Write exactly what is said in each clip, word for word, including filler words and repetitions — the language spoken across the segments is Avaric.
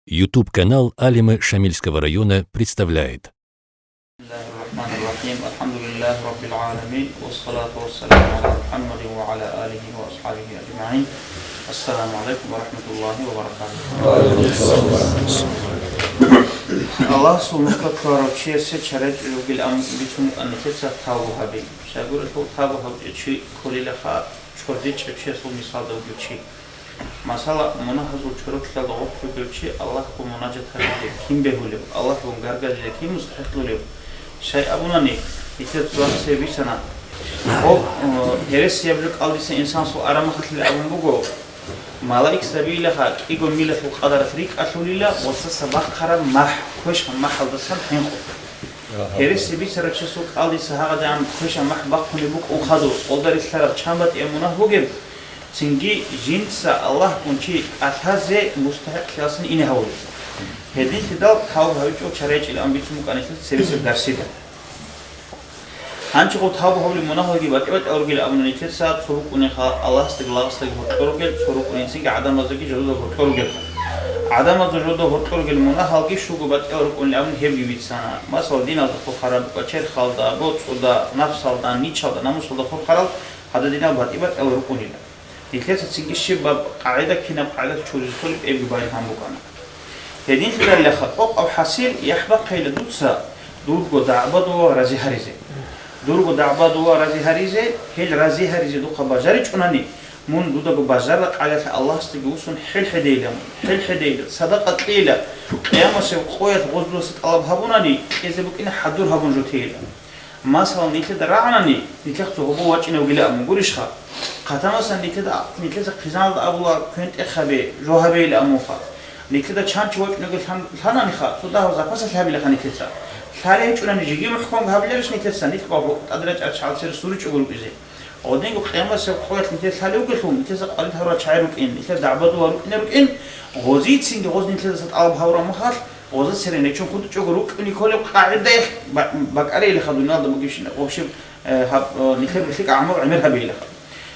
YouTube-канал Алимы Шамильского района представляет. بسم الله الرحمن الرحيم. الحمد لله رب العالمين. والصلاة والسلام على محمد وعلى آله وأصحابه أجمعين. السلام عليكم ورحمة الله وبركاته. Аллагьасул нухда ккарав чиясе чара чӀезабилан бицун букӀана нилъеца тавбу гьаби. Щайгурелъул тавбу гьабичӀев чи кколилаха чордичӀев чиясул мисалда вугев чи. Масала, мунагьазул чорокьалда гъоркь вугев чи Аллагьгун мунажат гьабизе кин бегьулев, Аллагьгун гаргадизе кин мустахӀикълъулев? Щай абунани, нилъер цо вацие бицана, гъоб, э, гьересияб жо кӀалдиса инсанасул арамахалъилан абун буго, малаикзабиилаха кӀиго милалъул къадаралъ рикӀкӀалъулила гъосаса бахъараб махӀ, квешаб махӀалдасан хӀинкъун. Гьереси бицарав чиясул кӀалдиса гьагъадигӀан квешаб махӀ бахъунеб букӀун хадур, къолда рилълъараб чан батӀияб мунагь бугеб, цинги жинца Аллагьгун чи кӀалъазе мустахӀикълъиялъин ине гьавулеб. Гьединлъидал тавбу гьабичӀого чара гьечӀилан бицун букӀана нилъеца цебесеб дарсида. Гьанчи гъоб тавбу гьабулеб мунагьалги батӀи-батӀиял ругел абуна нилъеца, цо рукӀунеха Аллагьасдаги лагъасдаги гьоркьор ругел, цо рукӀунецинги гӀадамаздаги жодода гьоркьор ругел. ГӀадамазда жодода гьоркьор ругел мунагьалги щуго батӀиял рукӀунел абун гьебги бицана. Масала, диналда хурхараб букӀа, черхалда, боцӀуда, напсалда, ничалда, намусалда хурхарал гьададинал батӀи-батӀиял рукӀунила. Нилъеца цинги щибаб къагӀида, кинаб къагӀидалъ чуризе кколеб, эбги баян гьабун букӀана. Гьединлъидалилаха къокъаб хӀасил яхӀ бахъейила дуца дурго дагӀбадула рази гьаризе. Дурго дагӀбадула рази гьаризе, гьел рази гьаризе духъа бажаричӀунани, мун дудаго бажарараб къагӀидалъ Аллагьасдаги вуссун хӀел хӀедейила мун, хӀел хӀедейила, садакъа кьейила, къиямасеб къоялъ гъоздуласа тӀалаб гьабунани, кьезе букӀине хӀадур гьабун жутейила. Масала, нилъеда рагӀанани, нилъехъ цо гьобо вачӀинев вугилан абун гурищха? Хъатамасан нилъеда, нилъеца хъизаналда абула, квен-тӀех гьабе, жо гьабейилан абунха. Нилъеда чан чи вачӀунеги лъан-, лъананиха, цо дагьаб запасалъ гьабилаха нилъеца. Лъалей гьечӀунани жеги мухӀканго гьабиларищ нилъеца, нилъ ва гьу-, тӀадра чӀарчӀалцер суричӀого рукӀизе? Гъодинго къиямасеб къоялъ нилъер лъалев вугелъул, нилъеца къварид гьарурал чагӀи рукӀин, нилъер дагӀбадула рукӀине рукӀин, гъозицинги гъоз нилъедаса тӀалаб гьавураб махалъ, гъоза цере нечун хутӀичӀого рукӀине кколеб къагӀидаялъ ба-, бакӀарейилаха дуниялда бугебщинаб, вообще, э, гьаб-, э, нилъер лъикӀаб гӀамал гӀемер гьабейилаха.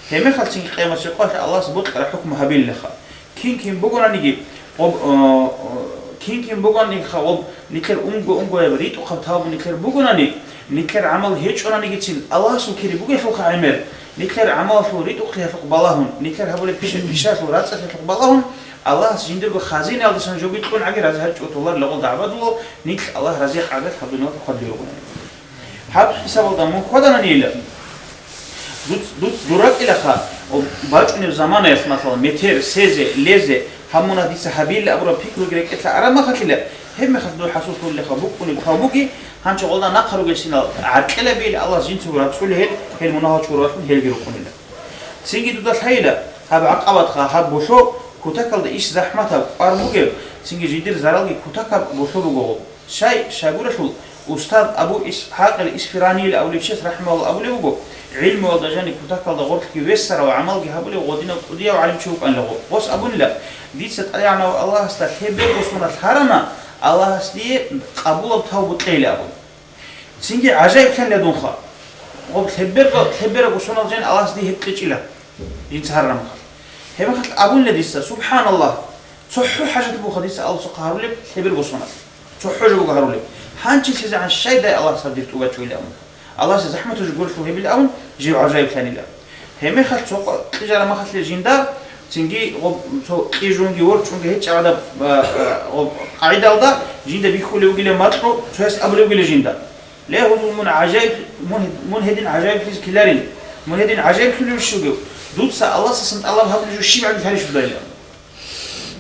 Гьебмехалцинги къиямасеб къоялъ Аллагьас бокьараб хӀукму гьабилилаха. Кин-кин бугонаниги, гъоб-, э, кин-кин бугонаниха гъоб нилъер унго-унгояб ритӀухъаб тавбу нилъер бугонани, нилъер гӀамал гьечӀонанигицин Аллагьасул кири бугелъулха гӀемер, нилъер гӀамалалъул ритӀухълъиялъухъ балагьун, нилъер гьабулеб пиша-, пишаялъул рацӀцӀалъиялъухъ балагьун, Аллагьас жиндирго хазинаялдасан жоги кьун гӀаги рази гьаричӀого толарила гъол дагӀбадулал, нилъ Аллагь разияб къагӀидалъ гьаб дуниялалда хьвадулел ругони. Гьаб хӀисабалда мун хьвадананила, дуц-, дуц-, дур ракӀилаха, о, бачӀунеб заманаялъ, масала, метер, сезе, лезе, гьаб мунагь дица гьабилла абураб пикруги рекӀелъа араб махалъила, гьебмехалъ дур хӀасуллъулелха букӀунеб тавбуги, гьанчо гъолда нахъа ругелщинал гӀаркьилабил Аллагь жинцаго рацӀцӀулей гьел, гьел мунагьал чуралъун гьелги рукӀунила. Цинги дуда лъайила, гьаб гӀакъабатха, гьаб болъо кутакалда иш захӀматаб, кӀвар бугеб, цинги жидер заралги кутакаб болъо буго гъоб. Щай, щайгурелъул, устад Абу ИсхӀакъил Исфиранийил абулев чияс рахӀимагьуллагь абулеб буго, гӀилмуялда жаниб кутакалда гъорлъги вессарав, гӀамалги гьабулев гъодинав кӀудияв гӀалимчи вукӀанила гъоб. Гъос абунила, дица ТӀадегӀанав Аллагьасда лъеберго соналъ гьарана, Аллагьас дие къабулаб тавбу кьейилан абун. Цинги гӀажаиблъанила дунха. Гъоб лъеберго, лъеберго соналъ жаниб Аллагьас дие гьеб кьечӀила. Жинца гьаррамаха. Гьебмехалъ абунила дица, СубхӀаналлагь, цохӀо хӀажат бугоха дица Аллагьасухъа гьарулеб лъеберго соналъ. ЦохӀо жо буго гьарулеб. Гьанчи лъезегӀан щайдай Аллагьас гьаб дир тӀубачӀулилан абун. Аллагьасе захӀматаб жо гурелъул гьебилан абун, жив гӀажаиблъанила. Гьебмехалъ цо къо-, кьижараб махалъе жинда, цинги гъоб-, цо кьижунги ворчӀунги гьечӀеб гӀадаб, а, а, гъоб-, къагӀидалда жинда бихьулев вугилан макьу, цояс абулев вугилан жинда. Ле, гьудул, мун гӀажаиб-, мун, мун гьедин гӀажаиблъизе ккеларин, мун гьедин гӀажаиблъулев щугев, дуца Аллагьасасан тӀалаб гьабулеб жо щиб гӀадин лъалищ дуда илан?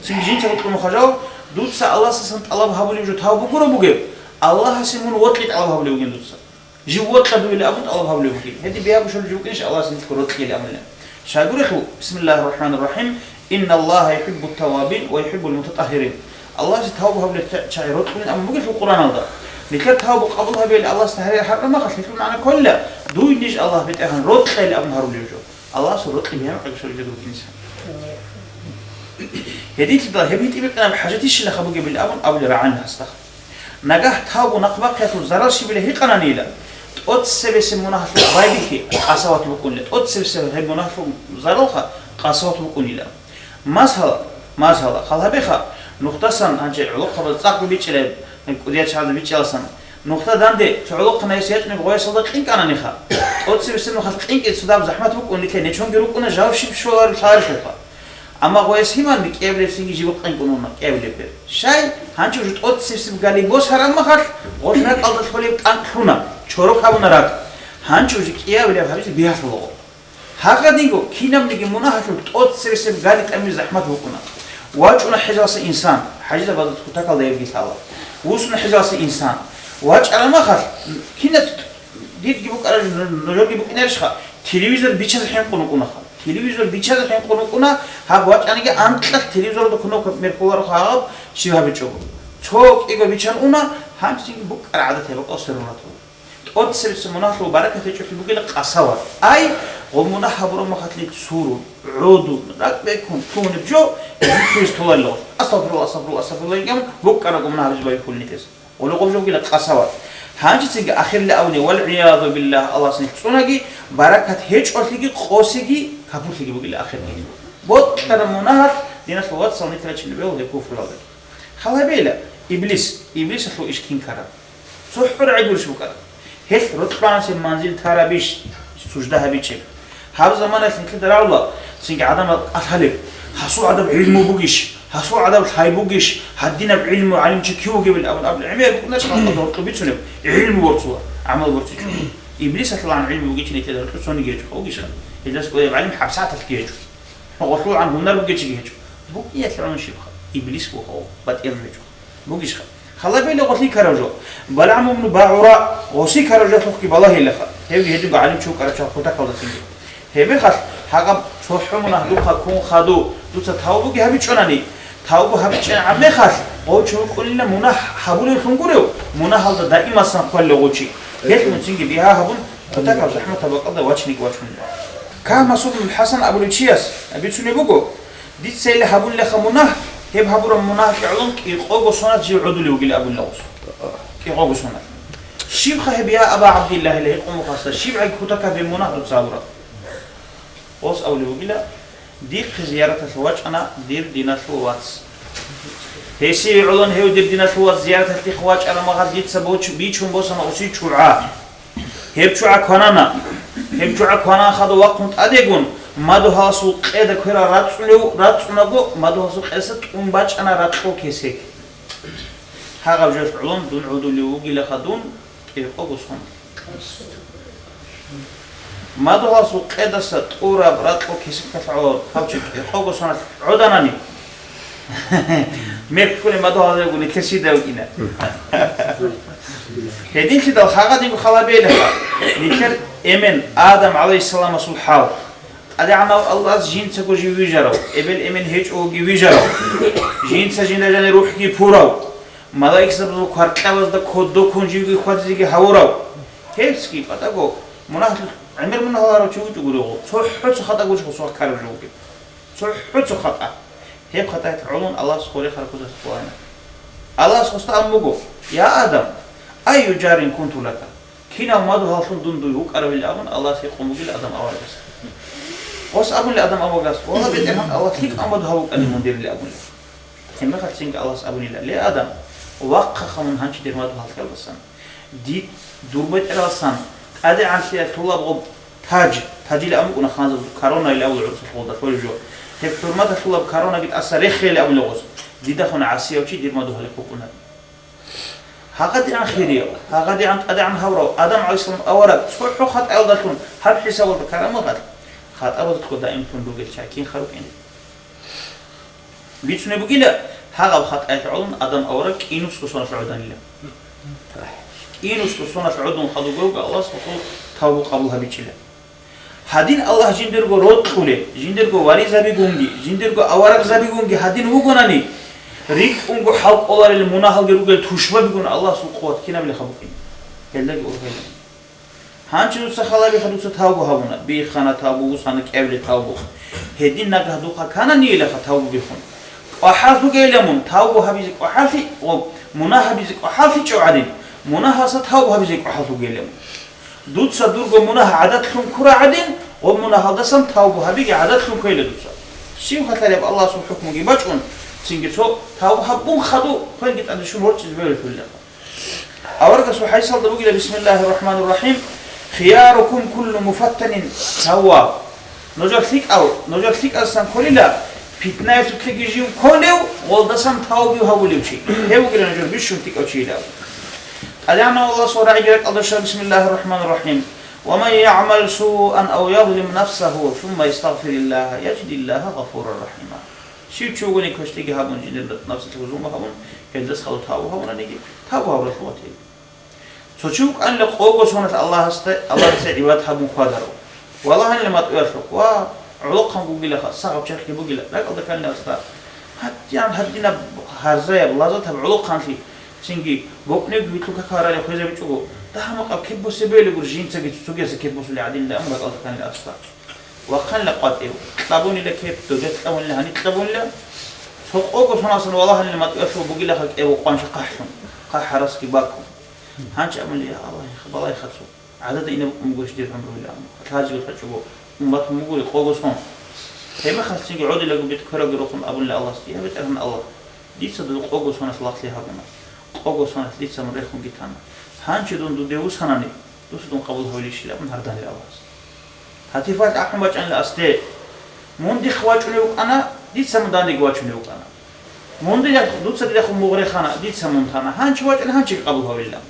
Цинги жинца гьоркьоб мухъ гьажав, дуца Аллагьасасан тӀалаб гьабулеб жо тавбу гуро бугеб, Аллагьасе мун вокьи тӀалаб гьабулев вугин дуца. Жив вокьа дуила абун тӀалаб гьабулев вугин. Гьедин бегьа бушулев жо букӀинищ Аллагьас нилъго рокьила абулеб? Щайгурелъул, бисмиллагьир рахӀманир рахӀим, инналлагьа юхӀиббут таввабин ва юхӀиббул мутатӀагьгьирин. Аллагьасе тавба гьабулел ча-, чагӀи рокьулин абун бугелъул Къуръаналда. Нилъер тавба къабул гьабейилан Аллагьасда гьарир гьараб махалъ, нилъер магӀна кколила, дуй ниж Аллагь БетӀергьан рокьайилан абун гьарулев жо. Аллагьасул рокьи бегьа букӀараб жо ругин инсан. Гьединлъидал гьеб гьитӀинаб хӀажатищилаха бугебилан абун абулел рагӀана гьасда. Нагагь тавбу нахъбахъиялъул зарал щибила гьикъананила, тӀоцебесеб мунагьалъул байбихьи къасават букӀунила, тӀоцебесеб гьеб мунагьалъул заралха къасават букӀунила. Масала, масала, хал гьабеха, Нухдасан гьанже гӀолохъабаз цӀакъго бичӀчӀилеб, кӀудиял чагӀазда бичӀчӀиласан. Нухда данде цо гӀолохъанай гьес ячӀунеб гъоясалда къинкӀананиха. ТӀоцебесеб нухалъ къинкӀи цо даб захӀмат букӀун нилъер нечонги рукӀуна, жаваб щиб щолареб лъаларелъулха. Амма гъояс гьиман кӀиабилеб цинги жиб къинкӀун уна, кӀиабилеб бер. Щай, гьанчо жо тӀоцебесеб гали босараб махалъ, гъорлъ ракӀалда лъолеб тӀанкӀ лъуна, чорок гьабуна ракӀ. Гьанчо жо кӀиабилеб гьабизе бигьалъула гъо. Гьагъадинго кинабниги мунагьалъул тӀоцебесеб гали тӀамил захӀмат букӀуна. ВачӀуна хӀежалса инсан, хӀажизабазда кутакалда гьебги лъала. Вуссуна хӀежалса инсан. ВачӀараб махалъ, кинат дидги букӀараб, нужерги букӀинарищха, телевизор бичазе хӀинкъун вукӀунаха. Телевизор бичазе хӀинкъун вукӀуна, гьаб вачӀаниги анкьалъ телевизоралда кнопка мерхуларо гьаб, щиб гьабичӀого. Цо кӀиго бичан уна, гьанжинги букӀараб гӀадат гьеб бакӀал сверун ратула. ТӀоцебесеб мунагьалъул баракат гьечӀолъи бугила къасават. Ай, гъо мунагь гьабураб махалъ цурун, гӀодун, ракӀ бекун, лъугьунеб жо, гьеб толарила гъорлъ. Астагъфируллагь, астагъфируллагь, астагъфируллагь, гьикъан, гъо мунагь гьабизе байбихьулин гьес. Гъоло гъоб жо бугила къасават. Гьанжецинги ахирли авни, валгӀиязу биллагь, Аллагьас нилъ цӀунаги, баракат гьечӀолъиги, къосиги, капурлъиги бугила ахирги. Бокьараб мунагьалъ, диналъул вацал, нилъ рачине бегьула гьеб куфралда. Халабейла, Иблис, Иблисалъул иш кин ккараб. ЦохӀо рагӀи гурищ букӀараб. Гьелъ рокьбанасеб манзил тарабищ, сужда гьабичӀеб. Гьаб заманалъ нилъеда рагӀула, цинги гӀадамал кӀалъалеб, гьасул гӀадаб гӀилму бугищ, гьасул гӀадаб лъай бугищ, гьадинаб гӀилму гӀалимчи кив вугевил абун абулеб гӀемер букӀунач халкъалда гьоркьоб бицунеб, гӀилму борцула, гӀамал борцичӀо. Иблисалъулан гӀилму бугичи нилъеда гьоркьоб цониги гьечӀо, бугищха? Гьелдас кӀвеяб гӀалим хӀабсагӀаталъги гьечӀо. ГъолъулгӀан гьунар бугечиги гьечӀо. БукӀиялъ гӀун щибха? Иблис вугьав, батӀиял гьечӀо. Бугищха? Халабейла гъолъи ккарав жо. БалгӀам ибну БагӀура гъоси ккарав жалъухъги балагьилаха. Гьевги гьединго гӀалимчи вукӀарав чагӀ кутакалда цинги. Гьебмехалъ, гьагъаб цохӀо мунагь духъа ккун хадув, дуца тавбуги гьабичӀонани, тавбу гьабичӀин гӀаммехалъ, гъов чи вукӀунила мунагь гьабулевлъун гурев, мунагьалда даимасан хъвалев гъов чи. Гьелъ мун цинги бигьа гьабун, кутакаб захӀматаб бакӀалда вачиниги вачунила. Кагь Масуд ибн ХӀасан абулев чияс бицунеб буго, Дицайила гьабулелха мунагь, гьеб гьабураб мунагьалъе гӀоло кӀикъого соналъ жив гӀодулев вугилан абуна гъос. КӀикъого соналъ. Щибха гьеб, я Аба ГӀабдиллагь, гьикъун вухасда, щибгӀаги кутакаб гьеб мунагь дуца гьабураб? Гъос абулев вугила, дихъе зияраталъ вачӀана дир диналъул вац. Гьесие гӀоло гьев дир диналъул вац зияраталъ дихъ вачӀараб мехалъ дица боч-, бичун босана гъосие чугӀа. Гьеб чугӀа кванана. Гьеб чугӀа кванан хадув вахъун тӀадегун, мадугьаласул къеда кверал рацӀцӀулев, рацӀцӀунаго, мадугьаласул къедаса тӀун бачӀана ракьул кесек. Гьагъаб жоялъ гӀоло дун гӀодулев вугилаха дун кӀикъого сон. Мадугьаласул къедаса тӀураб ракьул кесекалъ гӀоло гьав чи кӀикъого соналъ гӀоданани, Меккули мадугьалзего нилъер щида вукӀина. Гьединлъидал гьагъадинго халабейлаха, нилъер эмен Адам гӀалайгьиссаламасул хӀал. ТӀадегӀанав Аллагьас жинцаго жив вижарав, эбел-эмен гьечӀого вижарав, жинца жинда жанир рухӀги пурав, малаикзабазул кваркьабазда кодоккун живги хьвадизеги гьавурав. Гьебсги патӀаго мунагь, гӀемер мунагь гьарав чи вучӀо гурого, цохӀо-цо хатӀа гучго сохкараб жо вугеб. ЦохӀо-цо хатӀа. Гьеб хатӀаялъ гӀолун Аллагьас хъуре-хъарахъузасе кколаана. Аллагьас гъосда абун буго: «Я Адам, айю жарин кунту лака?» Кинав мадугьаллъун дун дуй вукӀаравилан абун Аллагьас гьикъун бугила Адам аварагасда. Гъос абунила Адам аварагас: «Валлагь, БетӀергьан Аллагь, лъикӀав мадугьал вукӀанин мун дирилан», абунила. Гьебмехалъ цинги Аллагьас абунила: «Ле, Адам, вахъаха мун гьанчи дир мадугьаллъиялдасан. Дид дур бетӀералсан тӀадегӀанлъиялъулаб гъоб таж», тажила абун букӀуна ханзабазул, корона или абула гӀурусалъ гъолда лъолеб жо. Гьеб хӀурматалъулаб коронаги тӀаса рехейилан абула гъос. Дидахун гӀасияв чи дир мадугьалихъ вукӀуна. ГьагъадигӀан хирияв, гьагъадигӀан тӀадегӀан гьавурав Адам гӀалайгьиссалам авараг цохӀо хатӀаялдалъун гьаб хӀисабалда ккараб мехалъ, хатӀабазда даимлъун ругел чагӀи кинха рукӀин? Бицунеб бугила, гьагъаб хатӀаялъ гӀолун Адам авараг кӀинусго соналъ гӀоданила. КӀинусго соналъ гӀодун хадуб буго Аллагьас гъосул тавбу къабул гьабичӀила. Гьадин Аллагь жиндирго рокьулел, жиндирго варизабигунги, жиндирго аварагзабигунги гьадин вугонани, рикӀкӀунго хӀал кӀоларел мунагьалги ругел тушбабигун Аллагьасул къуват кинабилиха букӀин? Гьелдаги ургъелин. Гьанчи дуца халабиха дуца тавбу гьабуна, биххана тавбу, вусана кӀевли тавбу. Гьедин нагагь духъа кананийилаха тавбу биххун. КӀвахӀал лъугейила мун тавбу гьабизе кӀвахӀаллъи, о, мунагь гьабизе кӀвахӀаллъичӀев гӀадин, мунагьалса тавбу гьабизе кӀвахӀал лъугейила мун. Дуца дурго мунагь гӀадатлъун ккура гӀадин, гъоб мунагьалдасан тавбу гьабиги гӀадатлъун кквейила дуца. Щив хатӀараб Аллагьасул хӀукмуги бачӀун, Цинги цо тавбу гьабун хадуб, хвелги тӀаде щун ворчӀизе бегьулелъулилаха. Аварагасул хӀадисалда бугила, бисмиллагьир рахӀманир рахӀим, «Хиярукум куллу муфаттанин тавваб». Нужер лъикӀав, нужер лъикӀасан кколила, питнаялъулъеги жив кколев, гъолдасан тавбу гьабулев чи. Гьев вугила нужер бищун лъикӀав чийилав. ТӀадегӀанав Аллагьасул рагӀиги ракӀалда щвела, бисмиллагьир рахӀманир рахӀим, «Ва ман ягӀмал суан ав язлим нафсагьу, сумма ястагъфириллагьа, яжидиллагьа гъафурар рахӀима». Щив чи вугони квешлъиги гьабун, жиндир напсалъе зулму гьабун, гьелдаса хадуб тавбу гьабунаниги, тавбу гьабуралъугъатил. Цо чи вукӀанила къого соналъ Аллагьасда, Аллагьасе гӀибадат гьабун хьвадаро. Валагьанила матӀуялъухъ ва гӀолохъанго вугилаха, сагъаб черхги бугила, ракӀалда кканила асда. Гьадинаб, гьадинаб гьарзаяб, лазатаб гӀолохъанлъи, цинги бокӀнеги витлъун какарали хвезабичӀого, дагьа-макъаб кеп босебели гур жинцаги цоцогияса кеп босули гӀадинила аму ракӀалда кканила асда. Вахъанила къватӀив, кьабунила кеп, дожа кьабунила, гьаниб кьабунила. Цо къого соналъан валагьанила матӀуялъухъ бугилаха кӀев къванча хъахӀлъун, хъахӀ гьарасги бакӀун. Гьанчи абуни, я Аллагь, балайха цо. ГӀадада инаб букӀун бугош дир гӀумруйилан. Лъази гьачӀого уммат мугури къого сон. Гьебмехалъ цинги гӀодилаго бетӀер квералги рохун абунила Аллагьасде, я БетӀергьан Аллагь, дица дуда къого соналъ лагълъи гьабуна. Къого соналъ дица мун рехунги тана. Гьанчи дун дуде вусанани, дуца дун къабул гьавилищила абун гьарданила Аллагьас. Гьатифалъ ахӀун бачӀанила асде. Мун дихъ вачӀунев вукӀана, дица мун дандеги вачунев вукӀана. Мун дидехъ-, дуца дидехун мугъ рехана, дица мун тана. Гьанчи вачӀана, гьанчиги къабул гьавилилан.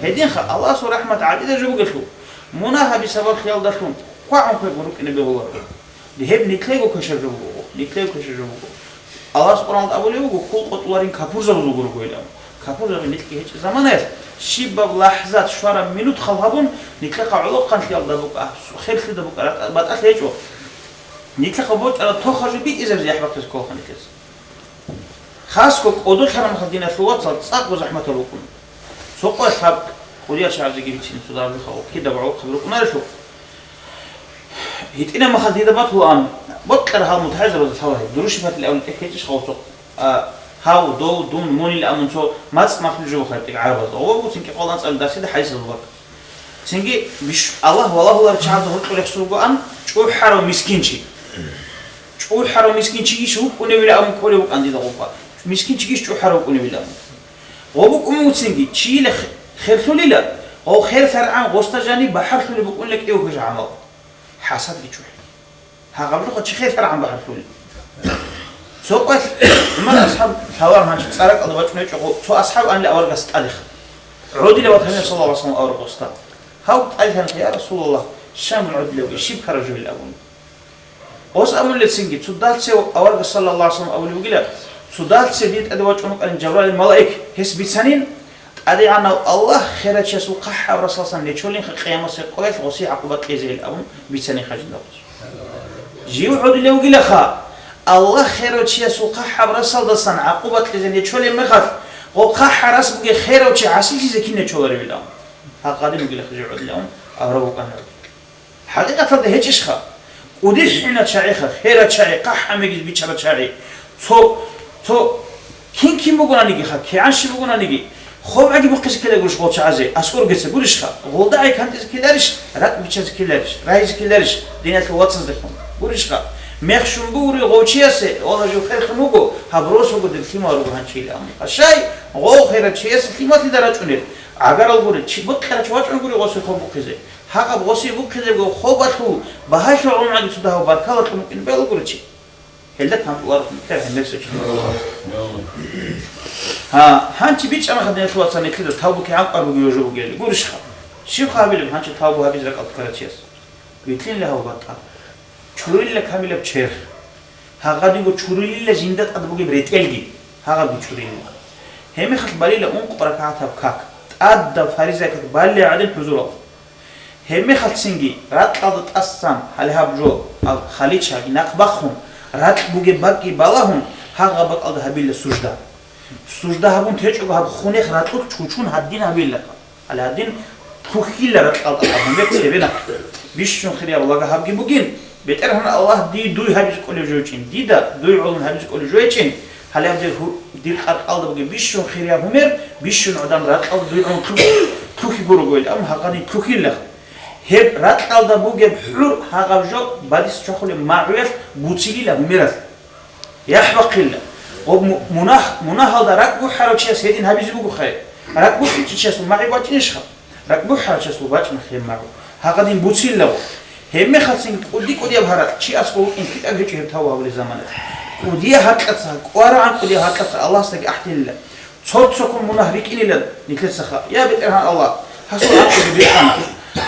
Гьединха, Аллагьасул рахӀмат гӀадида жо бугелъул, мунагь гьаби сабаблъиялдалъун хъвагӀун квегун рукӀине бегьуларо. Гьеб нилъего квешаб жо буго, нилъего квешаб жо буго. Аллагьас Къуръаналда абулеб буго, хьул къотӀуларин капурзабазулго ругойилан. Капурзаби нилъги гьечӀеб заманаялъ, щибаб лахӀзат, щвараб минут хал гьабун, нилъехъа гӀолохъанлъиялда букӀа, херлъида букӀа, батӀалъи гьечӀо. Нилъехъа бокьараб тохаб жо битӀизабизе яхӀ бахъизе кколаха нилъеца. Хасго кӀодолъараб мехалъ, диналъул вацал, цӀакъго захӀматал рукӀуна. Цо къоялъ гьаб кӀудиял чагӀазеги бицине цо даражаха ва кида гӀолохъаби рукӀунарелъул. ГьитӀинаб мехалъ дида батулаан, бокьараб гьал мутагӀилзабазда лъала гьеб, дурущий патил абулеб тӀехь гьечӀищ гъав цо, а, гьав, дов, дун, мунил абун цо мацӀ махлу жо бухараб тӀехь гӀарабазда. Гъов буцин кӀикъоялда анцӀабилеб дарсида хӀадисалда бакӀ. Цинги биш-, Аллагь валагьуларел чагӀазда гьоркьор рехсулгоан чӀухӀарав мискинчи. ЧӀухӀарав мискинчи иш вукӀуневилан абун кӀолев вукӀан дида гъоб. Мискинчи иш чӀухӀарав вукӀуневилан. Гъоб букӀун буго цинги, чийила х-, херлъулила, гъов херлъаргӀан гъосда жаниб бахӀарлъулеб букӀунила кӀиго квеш гӀамал. ХӀасадги чӀухӀи. Гьагъаб жоха чи херлъаргӀан бахӀарлъулел. Цо къоялъ ГӀумар асхӀаб лъаларун гьанже цӀаракӀалда бачӀун гьечӀого, цо асхӀаб анила аварагас тӀадеха. ГӀодила ватанила саллаллагьу гӀалайгьи ва саллам аварагасда. Гьав тӀаде лъанихъе, я Расулаллагь, щай мун гӀодилевги, щиб ккараб жо гьел абун. Гъос абунила цинги, цо далъ-цев аварагас саллаллагьу гӀалайгьи ва саллам абулеб бугила, цо далъ-цев дие тӀаде вачӀун вукӀанин Жабраил малаик, гьес бицанин, ТӀадегӀанав Аллагь херав чиясул хъахӀаб расалдасан нечолинха къиямасеб къоялъ гъосие гӀакъуба кьезейил абун бицанин хажинда гъос. Жив гӀодулев вугилаха, Аллагь херав чиясул хъахӀаб расалдасан гӀакъуба кьезе нечолеб мехалъ, гъо хъахӀарас бугеб херав чи гӀасилъизе кин нечоларевилан. Гьа, къадим вугилаха жив гӀодилан, авараг вукӀана. ХӀакъикъаталда гьечӀищха? КӀудихӀина чагӀиха, хера чагӀи, хъахӀ гьамегиз бичара чагӀи. Цо, цо кин-кин бугонаниги ха, кигӀан щиб бугонаниги, хобгӀаги бухъизе ккеларищ гъол чагӀазе, аскӀоргеца гурищха? ГъолдагӀи кантӀизе ккеларищ, ракӀ бичазе ккеларищ, рагьизе ккеларищ, диналъул вацаздехун? Гурищха? Мех щун бугури гъов чиясе, валла, жив херлъун вуго, гьаб росулго дир лъимал руго гьанчил амма. Щай гъов херав чиясе лъималлъида рачӀунел? ГӀагарал гури, чи букъарав чи вачӀун гури гъосие хоб бухъизе. Гьагъаб гъосие бухъизего хобалъул багьаялъул гӀумруги цо дагьав баркаллъун букӀин белгуричи. Гьелда кантӀуларухъун ккар гьанберсачи. Гьа, гьанчи бичӀчӀана хадиналъул вацал нилъеда тавбу кигӀан къвар бугеб жо бугели. Гурищха? Щибха гьабилеб гьанчи тавбу гьабизе ракӀалда ккарав чияс? Вилълъинила гьав батӀа. Чурулила камилаб черх. Гьагъадинго чурулила жинда тӀад бугеб ретӀелги, гьагъабги чурулила. Гьебмехалъ балила ункъо ракагӀатаб как, тӀадаб фариза как балила гӀадин хӀузуралъ. Гьебмехалъ цинги ракьалда тӀасан гьале гьаб жо, аб халичаги нахъ бахъун, ракь бугеб бакӀги балагьун, гьагъаб бакӀалда гьабила сужда. Сужда гьабун течӀого гьаб хунех ракьулъ чучун гьадин гьабила. Гьале гьадин лъухьила ракьалда гьаб гьумер цебе нахъ. Бищун хирияб лага гьабги бугин, БетӀергьан Аллагь дие дуй гьабизе кӀолев жойчӀин, дида дуй гӀолун гьабизе кӀолев жойчӀин, гьале гьаб дир гьу-, дир къаркъалда бугеб бищун хирияб гьумер, бищун гӀадан ракьалда дуй гӀолун лъу-, лъухьи гурогойил, амма гьагъанин лъухьила. Гьеб ракьалда бугеб хӀур гьагъаб жо бадис чвахулеб магӀуялъ буцилила гьумералъ. ЯхӀ бахъила. Гъоб му-, мунагь-, мунагьалда ракӀ бухӀарав чияс гьедин гьабизе буго хай. РакӀ бухӀичӀев чиясул магӀи бачӀинищха? РакӀ бухӀарав чиясул бачӀна хай магӀу. Гьагъадин буциллаго. Гьебмехалцин кӀуди-кӀудияб гьаракь, чиясго вукӀин лъикӀаб гьечӀо гьеб тавба гьабулел заманалъ. КӀудияб гьаркьаца, кӀварагӀан кӀудияб гьаркьаца Аллагьасдаги гӀахьдилла. Цо-цоккун мунагь рикӀкӀинилан нилъецаха: «Я, БетӀергьан Аллагь, гьасул гьабги бихъана,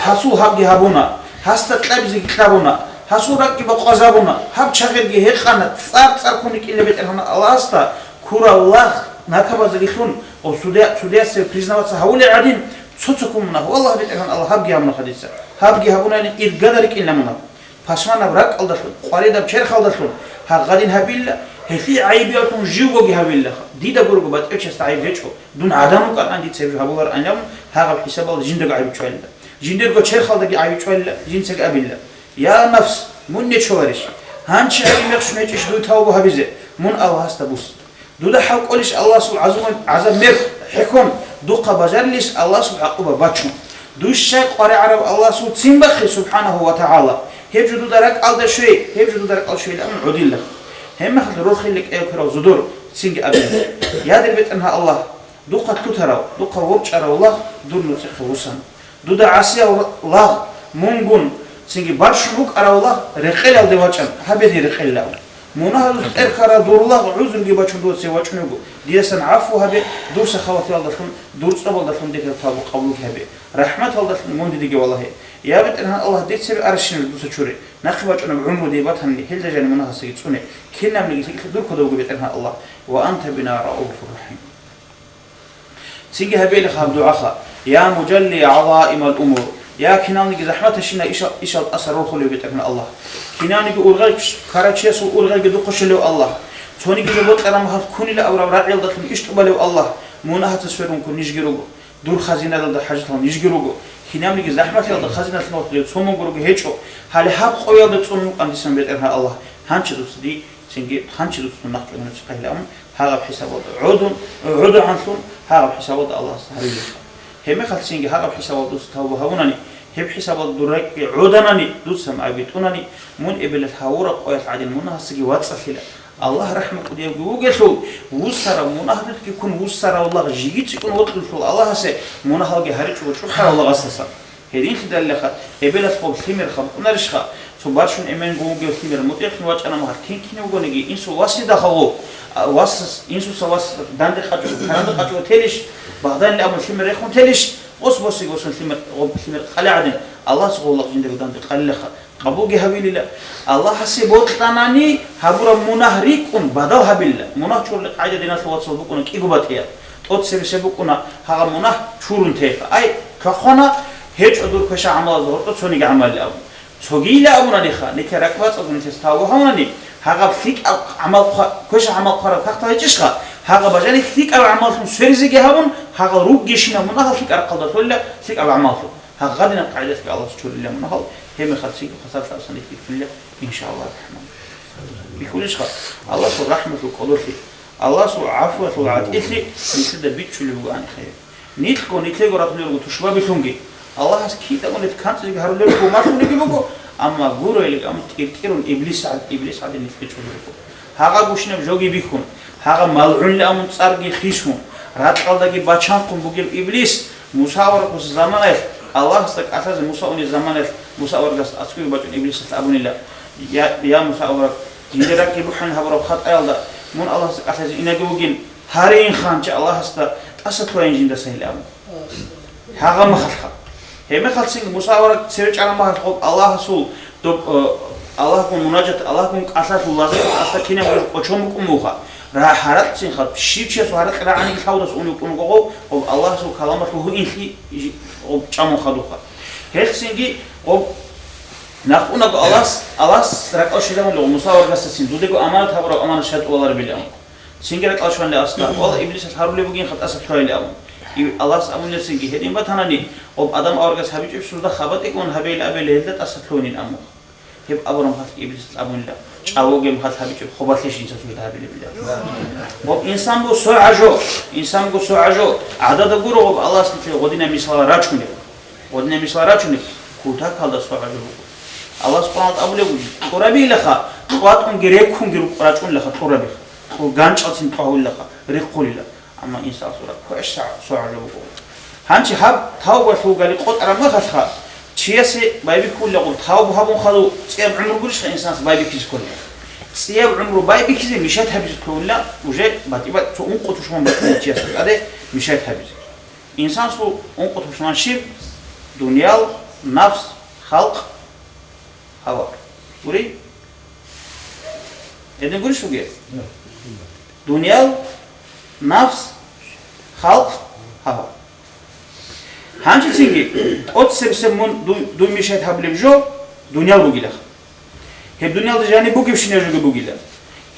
гьасул гьабги гьабуна, гьасда кьабизеги кьабуна, гьасул ракӀги бакъвазабуна, гьаб чагъирги гьекъана, цӀар-цӀарккун рикӀкӀинилан БетӀергьан Аллагьасда, ккурал лагъ накабазеги лъун, ва судя-, судиясе признаваться гьавулел гӀадин, цо-цоккун мунагь, валлагь, БетӀергьан Аллагь, гьабги гьабунаха дица, гьабги гьабунани иргада рикӀкӀинилан мунагь». Пашманаб ракӀалдалъун, къваридаб черхалдалъун гьагъадин гьабила, гьелъие гӀайибиялъун живгоги гьавилаха. Дида гурого батӀев чиясда гӀайиб гьечӀо. Дун гӀадан вукӀаран дица гьеб гьабуларан абун, гьагъаб хӀисабалда жиндаго гӀайиб чӀвалила. Жиндирго черхалдаги гӀайиб чӀвалила, жинцаги абила: «Я, нафс, мун нечоларищ? Гьанчи гьабизе мехщун гьечӀищ дуе тавба гьабизе? Мун Аллагьасда бус». Дуда хӀал кӀолищ Аллагьасул гӀазаб-, гӀазаб мер хӀехьон, духъа бажарилищ Аллагьасул гӀакъуба бачун? Душ щай къваригӀараб Аллагьасул ццин бахъи, субхӀанагьу ва тагӀала? Гьеб жо дуда ракӀалда щвей, гьеб жо дуда ракӀалда щвейилан гӀодилла. Гьебмехалъ рохеле кӀиявхъирав зодор ццинги абила: «Я, дир БетӀергьан Аллагь, духъа лъутарав, духъа ворчӀарав лагъ дур нуцӀихъе вуссана. Дуда гӀасияв лагъ мунгун цинги барщун вукӀарав лагъ рекъелалде вачӀан, гьаб гьедин рекъелилан. Мунагьазул тӀерхьарав дур лагъ гӀузруги бачун дуда цеве вачӀун вуго. Дидасан гӀафу гьабе, дур сахаваталдалъун, дур цӀобалдалъун дица тавба къабулги гьабе. РахӀматалдалъун мун дидеги валагье. Я, БетӀергьан Аллагь, дир цебе аращинаб дуца чуре. Нахъе бачӀунаб гӀумру дие батани, гьелда жаниб мунагьасдаги цӀуне. Кинабниги лъикӀлъи дур кодовго, БетӀергьан Аллагь. Ва анта бина рауфур рахӀим». Цинги гьабейилаха гьаб дугӀаха: «Я мужалли гӀазаимал умур». Я киналниги захӀматащина ишал, ишал тӀаса рорхулев БетӀергьан Аллагь. Киналниги ургъел ккарав чиясул ургъелги духъе щолев Аллагь. Цониги жо бокьараб мехалъ ккунила абураб рагӀиялдалъун иш тӀубалев Аллагь. Мунагьаца сверун ккун нижги руго. Дур хазиналда хӀажатал нижги руго. Кинабниги захӀматалда хазиналъун вахтулев цо мунго руго гьечӀо. Гьале гьаб къоялда цӀун вукӀан дисан, БетӀергьан Аллагь. Гьанчи дуца ди-, цинги гьанчи дуца дун нахъ чӀванин нуцӀихъайилан. Гьагъаб хӀисабалда гӀодун, гӀодогӀанлъун, гьагъаб хӀисабалда Аллагьас гьарулелха. Гьебмехалъ цинги гьагъаб хӀисабалда дуца тавба гьабунани, гьеб хӀисабалда дур ракӀги гӀоданани, дуца магӀиби тӀунани, мун эбелалъ гьавураб къоялъ гӀадин мунагьасдаги вацӀцӀалъила. Аллагь рахӀму кӀудиявги вугелъул, вуссарав мунагьалги ккун вуссарав лагъ жиги цӀикӀкӀун вокьулъул Аллагьасе мунагьалги гьаричӀого чӀухӀарав лагъасдасан. Гьединлъидалилаха, эбелалъ гъоб лъимер хабкъунарищха? Цо барщун эмен гун вугев лъимер мутӀигӀлъун вачӀана магьар кин-кин вугониги, инсул вас дида хаву, а, вас, инсуца вас данде къачӀо, каранде къачӀо телищ, багъданилан абун лъимер рехун телищ, ос босиги осун лъимер, гъоб лъимер къале гӀадин, Аллагьас гъоллакъ жиндаго данде къалилаха, къабулги гьавилила. Аллагьасе бокьанани гьабураб мунагь рикӀкӀун бадал гьабилла. Мунагь чурли къагӀида диналъул вацал букӀуна кӀиго батӀияб. ТӀоцебесеб букӀуна гьагъа мунагь чурун тейха. Ай, квахъана, гьечӀо дур квеша гӀамалазда гьоркьо цониги гӀамалли абун. Цогийилан абунаниха, нилъер ракӀбацӀцӀадго нилъер тавба гьавунани, гьагъаб лъикӀаб гӀамал хъва-, квеша гӀамал хъвараб тахта гьечӀищха, гьагъа бажани лъикӀаб гӀамаллъун сверизеги гьабун, гьагъал ругищинаб мунагьал лъикӀаб рахъалда лъолила лъикӀаб гӀамаллъун. Гьагъадинаб къагӀидалъги Аллагьас чурилан мунагьал, гьебмехалъ цинги хвасарлъарасан рихьулила, иншааллагь рахӀман. Бихьулищха, Аллагьасул рахӀматул кӀодолъи, Аллагьасул гӀафуялъул гӀатӀилъи нилъеда бичӀчӀулеб бугоани хай. Нилъго, нилъего ратулел руго тушбабилъунги. Аллагьас кидагун нилъ канцӀиги гьарулел руго, малъунеги буго, амма гуроилан абун тӀиртӀирун иблис гӀад-, иблис гӀадин нилъ бичӀчӀулел руго. Гьагъа гущинаб жоги бихьун, гьагъа малгӀунлъи абун цӀарги хисун, ракьалдаги бачанхъун бугеб иблис, Муса аварагасул заманаялъ, Аллагьасда кӀалъазе Муса унеб заманаялъ, Муса аварагасда ацкуги бачӀун иблисалъ абунила: «Я, я Муса авараг, дие ракӀги бухӀани гьабураб хатӀаялда, мун Аллагьасда кӀалъазе инаги вугин, гьарин ханча Аллагьасда тӀаса лъугьайин жиндаса», — гьел абун. Гьагъа махалъха. Гьебмехалцин Муса авараг цеве чӀараб махалъ гъоб Аллагьасул доб-, э, Аллагьгун мунажат, Аллагьгун кӀалъалъул лазарго тӀаса кинаб жо кӀочон букӀун буха. Ра-, гьаракьцинха, щив чиясул гьаракь рагӀаниги лъавдас ун вукӀун вуго гъов, гъоб Аллагьасул каламалъул гьуинлъи жи-, гъоб чӀамун хадуха. Гьелъцинги гъоб накъунаго Аллагьас, Аллагьас ракӀал щвезабулев Муса аварагасдацин, дудего аманат гьабураб аманат щай тӀоларебилан. Цинги ракӀал щванила асда, валла, иблисалъ гьарулеб бугин хатӀаса лъугьайилан абун. И Аллагьас абунецинги гьедин батанани, гъоб Адам аварагас гьабичӀеб сужда хабатӀигун гьабейилан абели гьелда тӀаса лъугьанин амух. Гьеб абураб махалъ иблисалъ абунила, чӀалугеб махалъ гьабичӀеб хобалъе жинца сужда гьабилеб. Гъоб инсан буго согӀа жо, инсан буго согӀа жо, гӀадада гуро гъоб Аллагьас нилъее гъодинаб мисалал рачунеб. Гъодинаб мисалал рачунеб, кутакалда согӀа жо буго. Аллагьас Къуръаналда абулеб буго, тӀурабилаха, КьватӀунги рекунги рукъ рачӀунилаха, кьурабиха, кьу-, ганчӀалцин кьвагьулилаха, рихъулила. Амма инсанасул ракӀ квеш са-, согӀа жо буго. Гьанчи гьаб тавбалъул гали къотӀараб мехалъха, чиясе байбихьулила гъуб тавбу гьабун хадув цӀияб гӀумру гурищха инсанас байбихьизе кколеб? ЦӀияб гӀумру байбихьизе мишат гьабизе кколила, уже батӀи-батӀи цо ункъо тушман букӀина чиясда тӀаде мишат гьабизе. Инсансул ункъо тушман щиб? Дуниял, нафс, халкъ, гьава. Гури? Гьедин гурищ бугеб? Дуниял, нафс, халкъ, гьава. Гьанжецинги тӀоцебесеб мун дуй, дуй мишат гьабулеб жо дуниял бугилаха. Гьеб дуниялда жаниб бугебщинаб жоги бугила.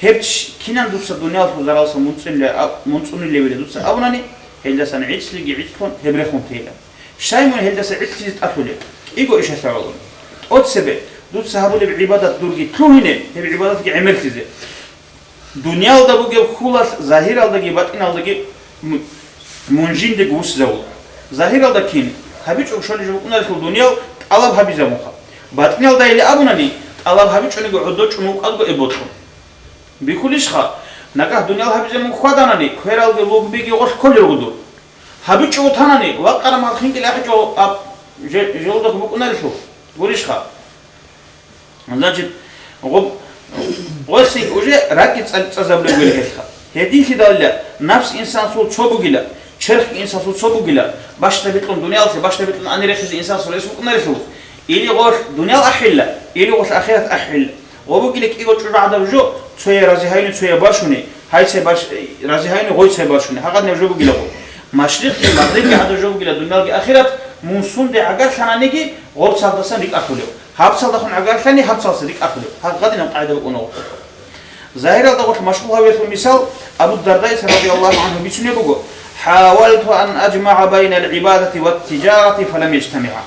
Гьеб ч-, кинан дуца дуниялалъул заралса мун цӀунулев-, а-, мун цӀунулевила дуца абунани, гьелдасан гӀицӀлъиги гӀицӀлъун гьеб рехун тейила. Щай мун гьелдаса гӀицӀлъизе тӀалъулеб? КӀиго ишалъа гӀоло. ТӀоцебе, дуца гьабулеб гӀибадат дурги лъугьине, гьеб гӀибадатги гӀемерлъизе. Дуниялда бугеб хьулалъ загьиралдаги батӀиналдаги м-, мун жиндего вуссизавула. Загьиралда кин? ГьабичӀого щолеб жо букӀунарелъул дуниял тӀалаб гьабизабунха. БатӀиналда гьеле абунани, тӀалаб гьабичӀониги гӀодов чӀун вукӀаго эб бокьун. Бихьулищха, нагагь дуниял гьабизе мун хьваданани, квералги лугбиги гъолъ кколел руго дур. ГьабичӀого танани, вакъараб мал хинкӀил ахӀичӀого аб же-, желудахъ букӀунарелъул. Гурищха? Значит, гъоб-, гъоси уже ракӀи цӀа-, цӀазабулеб гури гьелъха. Гьединлъидалила нафс инсансул цо бугила, черх инсансул цо бугила, бащдабикьун дуниялалъе, бащдабикьун анирехизе инсансул рес букӀунарелъул. Или гъолъ дуниял ахӀилла, или гъолъ ахират ахӀилла. Гъо бугила кӀиго чӀужугӀадаб жо, цое рази гьайни, цое башуни, гьай цай баш-, рази гьайни, гъой цай башуни. Гьагъадинаб жо бугила гъо. Машрикъги магърибги гӀадаб жо бугила дуниялги ахират, мун сунде гӀагарлъананиги гъоб цалдасан рикӀкӀалъулев. Гьаб цалдахун гӀагарлъани, гьаб цалдаса рикӀкӀалъулев. Гьагъадинаб къагӀида букӀуна гъо. Загьиралда гъолъ машгъул гьавиялъул мисал Абу Дардаица радияллагьу гӀангьу бицунеб буго: «ХӀавалту ан аджмагӀа байнал гӀибадати ват тиджарати фалам яджтамигӀа».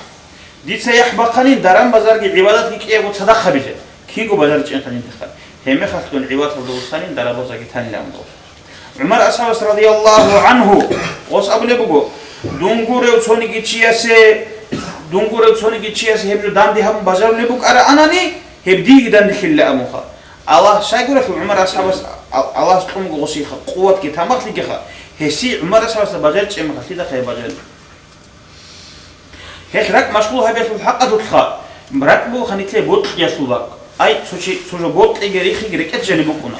Дица яхӀ бахъанин даран-базарги гӀибадатги кӀиябго цадахъ гьабизе, кинго бажаричӀин хъанин диха. Гьебмехалъ дун гӀибадаталда вуссанин даран-базарги танилан дос. ГӀумар асхӀабас радияллагьу гӀангьу гъос абулеб буго: «Дун гурев цониги чиясе, дун гурев цониги чиясе гьеб жо данде гьабун бажарулеб букӀараанани, гьеб диеги данделъилла», – абунха. Аллагь, щайгурелъул ГӀумар асхӀабас, Ал-, Аллагьас кьун буго гъосиха къуватги тамахлъигиха, гьесие ГӀумар асхӀабасда бажаричӀеб мехалъ лъидаха гьеб бажарилан. Гьелъ ракӀ машгъул гьабиялъул хӀакъалъулъха, ракӀ бугоха нилъее бокьиялъул бакӀ. Ай, цо чи, цо жо бокьиги рихиги рекӀелъ жаниб букӀуна.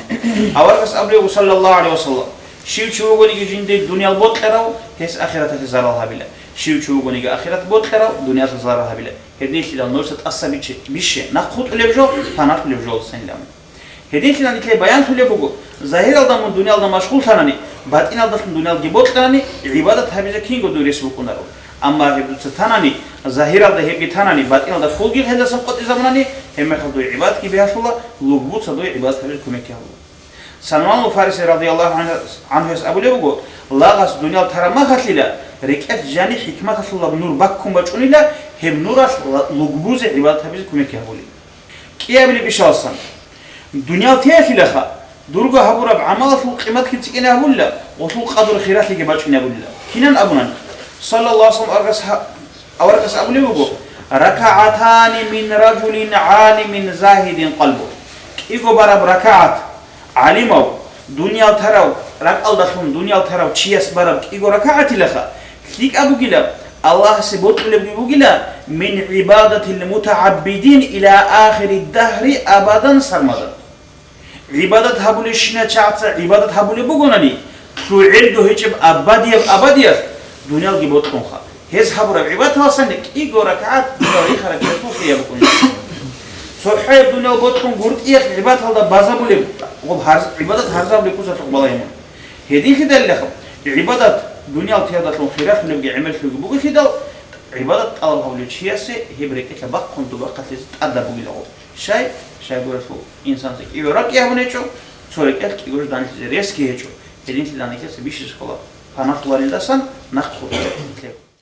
Аварагас абулев, саллаллагьу гӀалайгьи ва саллам: «Щив чи вугониги жинде дуниял бокьарав, гьес ахираталъе зарал гьабила. Щив чи вугониги ахират бокьарав, дуниялалъе зарал гьабила. Гьединлъидал нужеца тӀаса биче, бище, нахъ хутӀулеб жо, панахъулеб жо цинилан». Гьединлъидал нилъее баянлъулеб буго, загьиралда мун дуниялда машгъуллъанани, батӀиналдалъун дуниялги бокьанани, гӀибадат гьабизе кинго дур рес букӀунаро. Амма гьеб дуца танани, загьиралда гьебги танани, батӀиналда хьулги гьелдасан къотӀизабунани, гьебмехалъ дуй гӀибадатги бегьалъула, лугбуца дуй гӀибадат гьабизе кумекги гьабула. Салманул Фариси радияллагьу гӀангьу-, гӀангьуяс абулеб буго, лагъас дуниял тараб махалъила, рекӀелъ жаниб хӀикматалъулаб нур баккун бачӀунила, гьеб нуралъ ла-, лугбузе гӀибадат гьабизе кумекги гьабулеб. КӀиабилеб ишалсан. Дуниял теялъилаха, дурго гьабураб гӀамалалъул къиматги цӀикӀкӀине гьабулила, гъолъул къадру хиралъиги бачӀине гьабулила. Кинан абунани? Саллаллагьу гӀалайгьи ва саллам аварагас гьа-, аварагас абулеб буго: «РакагӀатани мин ражулин гӀалимин загьидин къалбу». КӀиго бараб ракагӀат, гӀалимав, дуниял тарав, ракӀалдалъун дуниял тарав чияс бараб кӀиго ракагӀатилаха, лъикӀаб бугила, Аллагьасе бокьулебги бугила, мин гӀибадатил мутагӀаббидин иля ахири дагьри абадан сармадан. ГӀибадат гьабулевщина чагӀаца гӀибадат гьабулеб бугонани, лъугӀел догьечӀеб абадияб абадиялъ дуниялги бокьунха. Гьез гьабураб гӀибадаталсани кӀиго ракагӀат дуниял рихараб чиясул хияб букӀунеб. ЦохӀояб дуниял бокьун гуртӀиялъ гӀибадаталда базабулеб, гъоб гьарз-, гӀибадат гьарзабулеб кусалъухъ балагьун. Гьединлъидалилаха гӀибадат дуниял тиядалъун хиралъулебги гӀемерлъулебги бугелъидал, гӀибадат тӀалаб гьабулев чиясе гьеб рекӀелъа бахъун дубахъалъизе тӀадаб бугила гъоб. Щай? Щайгурелъул инсанца кӀиго ракӀи гьабун гьечӀо, цо рекӀелъ кӀиго жо данлъизе ресги гьечӀо. Гьединлъидал нилъеца бищизе ккола панахъуларелдасан нахъ хутӀулеб.